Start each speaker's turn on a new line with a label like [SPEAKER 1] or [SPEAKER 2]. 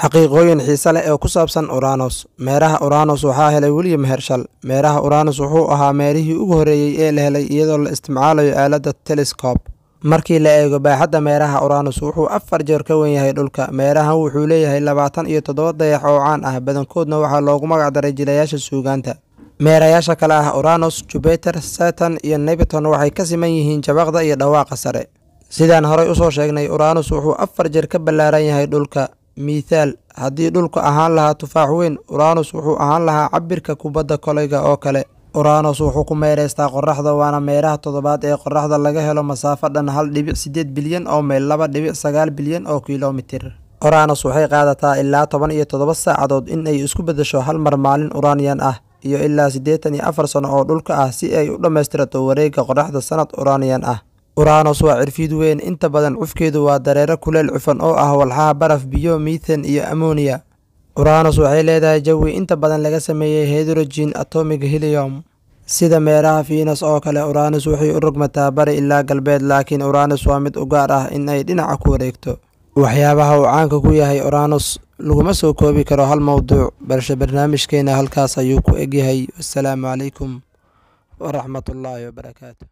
[SPEAKER 1] Xaqiiqooyin xiiso leh oo ku saabsan Uranus. Meeraha Uranus waxaa helay William Herschel. Meeraha Uranus wuxuu ahaa meerihii ugu horreeyay ee la helay iyadoo la isticmaalayo aaladda telescope. Markii la eego baaxadda meeraha Uranus, wuxuu 4 jeer ka weyn yahay dhulka. Meerahan wuxuu leeyahay 27 dayax oo caan ah, badankoodna waxaa loogu magac daray jilayaasha suugaanta. Meerayaasha kale ah Uranus, Jupiter, Saturn iyo Neptune waxay ka siman yihiin jabaqda iyo dhawaaqa sare. Sidaan horay u soo sheegnay, Uranus wuxuu 4 jeer ka ballaaran yahay dhulka. Mithaal, haddii dhulku ahaan lahaa tufaax weyn, Uranus wuxuu ahaan lahaa cabbirka kubadda kolayga oo kale. Uranus wuxuu ku meereystaa qorraxda, waana meeraha toddobaad ee qorraxda laga helo masaafo dhan 1.8 bilyan oo mayl, 2.9 bilyan oo kiiloomitir. Uranus waxay qaadataa ilaa 17 saacadood in ay isku beddesho hal mar maalin Uranian ah iyo ilaa 84 sano oo dhulka ah si ay u dhammaystirato wareegga qorraxda sannad Uranian ah. Uranus waa cirfiid weyn, inta badan cufkeedu waa dareere kuleyl cufan oo ah walxaha baraf, biyo, methane iyo ammonia. Uranus waxay leedahay jawi inta badan laga sameeyay hydrogen atomic helium. Sida meeraha Venus oo kale, Uranus waxay u rogmataa bari ilaa galbeed, laakiin Uranus waa mid u gaar ah in ay dhinaca ku wareegto. Waxyaabaha uu caanka ku yahay Uranus laguma soo koobi karo hal mowduuc, balse barnaamijkeena halkaas ayuu ku eg yahay. Wassalaamu calaykum waraxmatullaahi wabarakaatu.